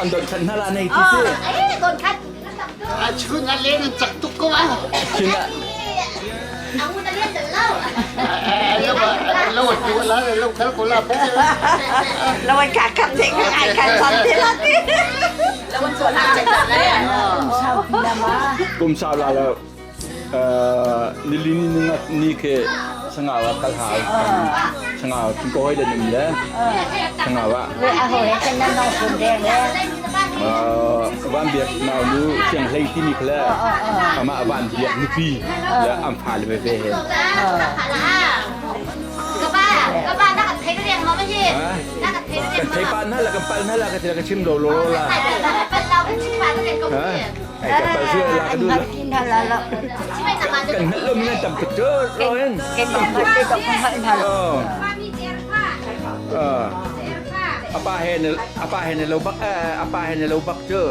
An don khan hna la nei ti si. Eh, don khan. A chun a len an cak tuk ko ah. Chun ah. Ang na len dal lo. Lo tu la lo khal ko la. Lo ka kap te ka ai kan san te la ti. Lo chuan la che ta le. Kum sau la lo nilini ni ni ke sangau ah kal hau sangau tung ko hoi le nim le sangau ah Le a ho he chen nan nong sun deng le. Van Biak nau nu Siang Hlei timi kha le amah Van Biak nupi le an fale veve he. Ka pa na kan thei riang ma ma hi. Na kan thei riang Kan thei pa na la kan pal na la ka tila ka chim lo lo la. Pal lo kan chim pa na riang ko hi. Ai ka pal su la ka du la. Kan hngalh lo mi nan tam tuk cu roin. Ke ma ma te ka hal hal. Apa he na apa he na lo bak apa he na lo bak cu.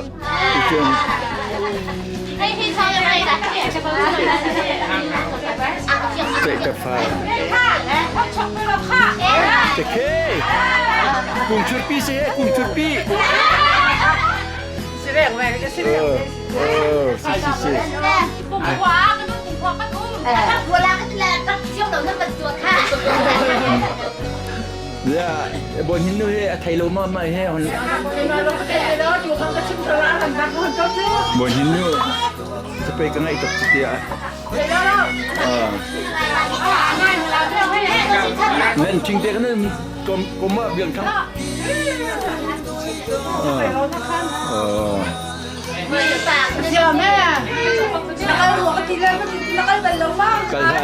Cun. Cek ka fa. Cek Kung churpi se kung churpi. เออsi si si. ปุ่มขวาก็ต้องปุ่มขวาก็ตุ้มเวลาก็จะแลตักเชี่ยวเราเนี่ยมันตัวค่ะ Ya, bon hin nu he a thei lo ma ma he hon. Bon hin nuจะไปka ngai tuk chi tia. Ah. Nan ching te kan kom kom ma biang thang. Ah. Oh. Kal ha.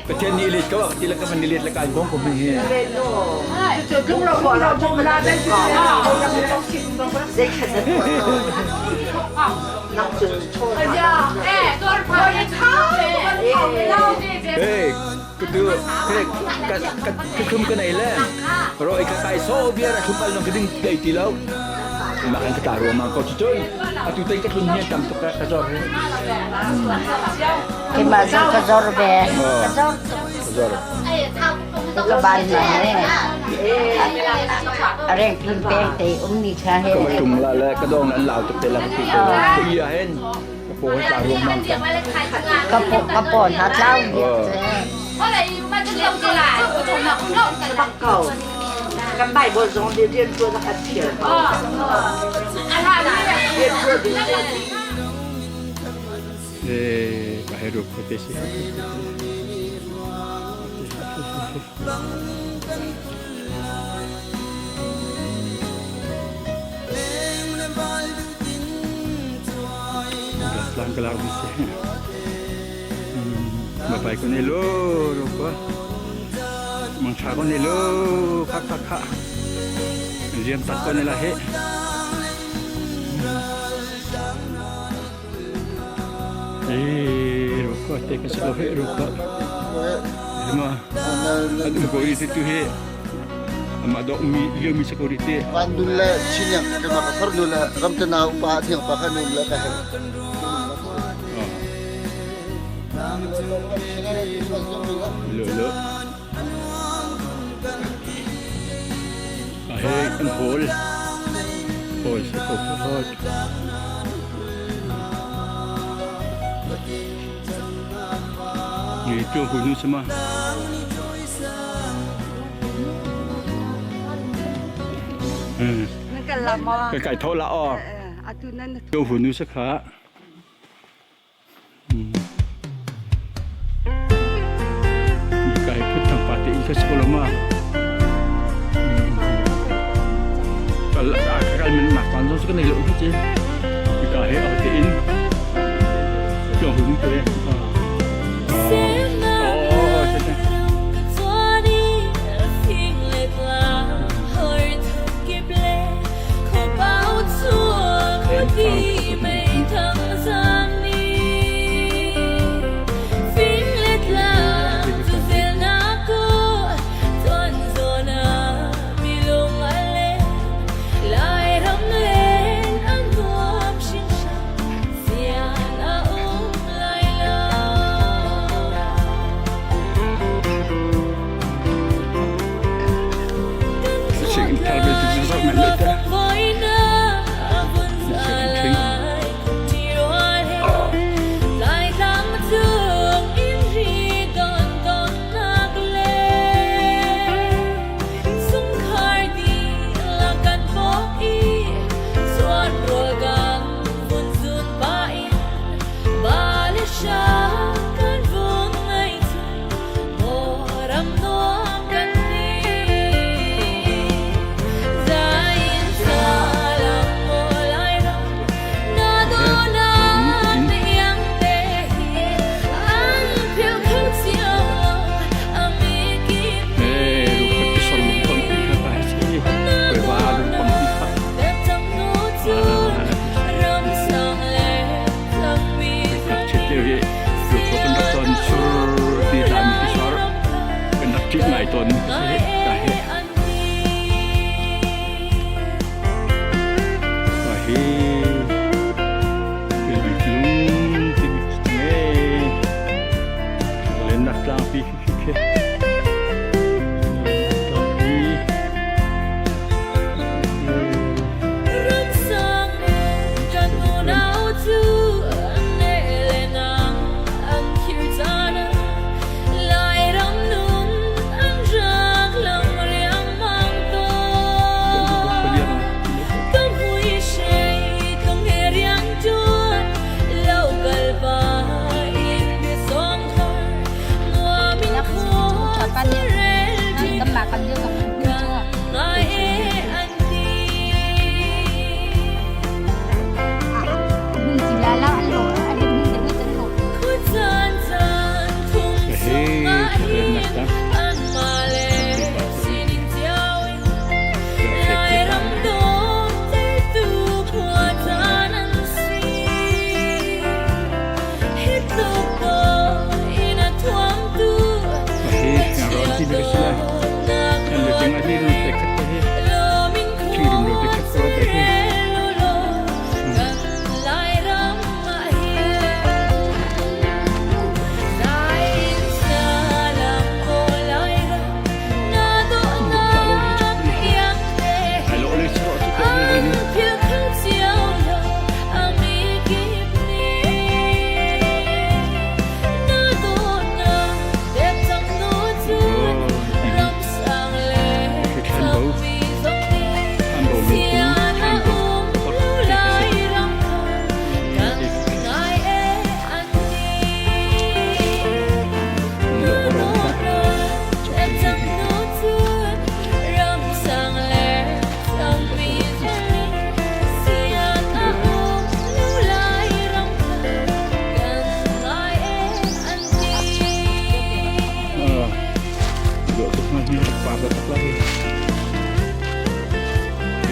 Pathian nih let ko ti la ka man let la kan kong ko he. Hey, kutu hey ka ka khum ka nei le. Ro i ka kai so bia ra khum al nong ka ding dei ti lo. Ma kan ka ta ro ma ko chu chun. Atu te ka thun hian tam tuk ka ka zor he. Ke ma zor ka zor ve. Ka zor Zor. ka ban ma he. Reng pin peng te um ni cha he. Ka ma tung la le ka dong an lau tuk te la ka ti ko. Ka ia hen. Ka po he ta ro mang ka. Ka po ka pon ha tlau. กันใบบนสองเรียนตัวนะครับเขียนเรียนตัวดี Eh, ka he ro ko te si. Lang ka lang si. Mabay ko nilo, ro ko. Mang tha ko nilo, kha kha kha. Riam tak ko nila he. Eh, ro ko te ka sa he ro ko. Ma, adu ko ri tu he. Ama do mi liu mi sa ko ri te. Van dun le chinyang ka ma ka far nu le ram te na upa thiang pa kha nu le ka he. Lo lo. A he kan hol. Hol sa ko hol. Ni tu hu nu sama. อืม นั่นกันละมา ไก่ทอดละอ้อ อาตุนั่น ตัวหูนูสักขามีไก่พุทธังปาติอินทสโกลมากัลกัลมันหนักตอนนั้นสักในโลกที่เจ๊มีไก่ให้เอาติอินตัวหูนูตัวเองอ๋ออ๋อใช่ใช่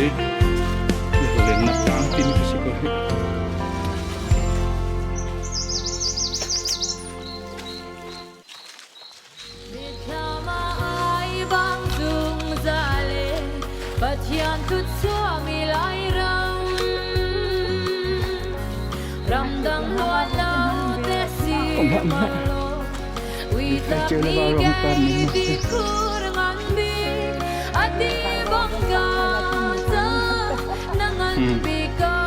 hi. Lennak tlang timi khi si ko hi. Pathian tuchuami Lairam ramdang luan lo te si lo uitak ni kei ti khur ngan bik ati bang ga ta na ngan bik ko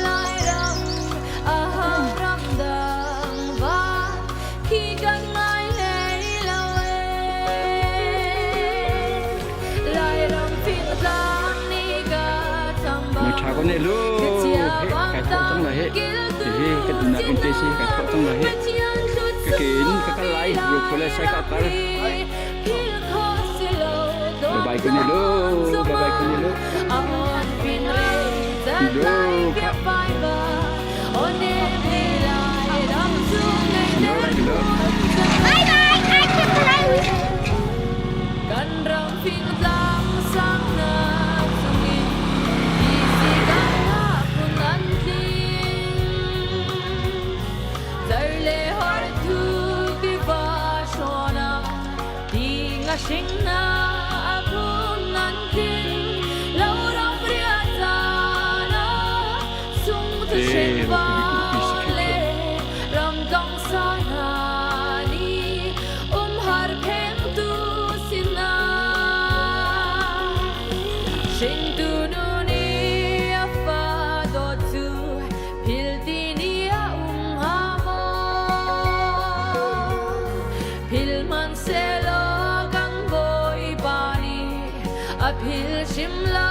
Lairam a ram dang va khi kan ngai hlei lo e Lairam fing tlang ni ka Mai tha ko ne lu. He kai thawh cang la he. Hi ka dunak in te si kai thawh cang la he. Ka ke in ka kal lai ro khole sai ka kal. Bye bye ko ne lu. Bye bye ko ne lu. Lu kha. Bye bye kai kip lai Kan ram fing tlang sang na chungin isi kan hapun an tling Zar le har thu ti va shona ti nga hring na aphun an tling Lo ram ria za na sung thu hring va le ram dong sa na ni um har pheng tu sina Hring tu nu ni a fa do tu phil ti ni a um ha mo phil man se lo kang boi pa ni a phil chim lo.